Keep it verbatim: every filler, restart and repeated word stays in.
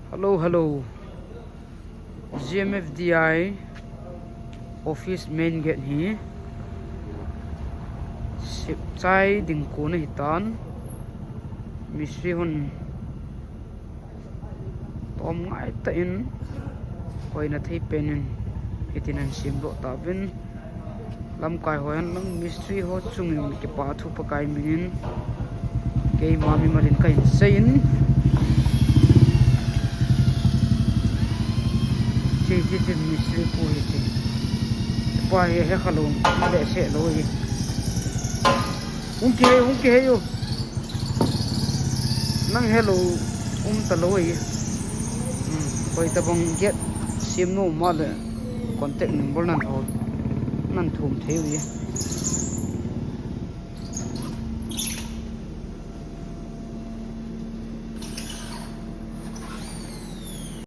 Hello, hello. G M F D I office main gate hi sip chai ding kona hitan. Mistri hon tom ngai tah in, hoina thei pen in hitin ahin semdoh tauvin. Lamkai ho hen lang mistri ho chungin kipa thu Pakai minin keima mimal in kahin seiyin. Hiche, hiche mistri pu hiche. Pa hi hekha lou, behseh lou hi. Hung kihei, hung kihei u. Nang helou um talou hi. Hmm, koi tabang gate sem nom um le contact number nan ho, nan thum thei u hi.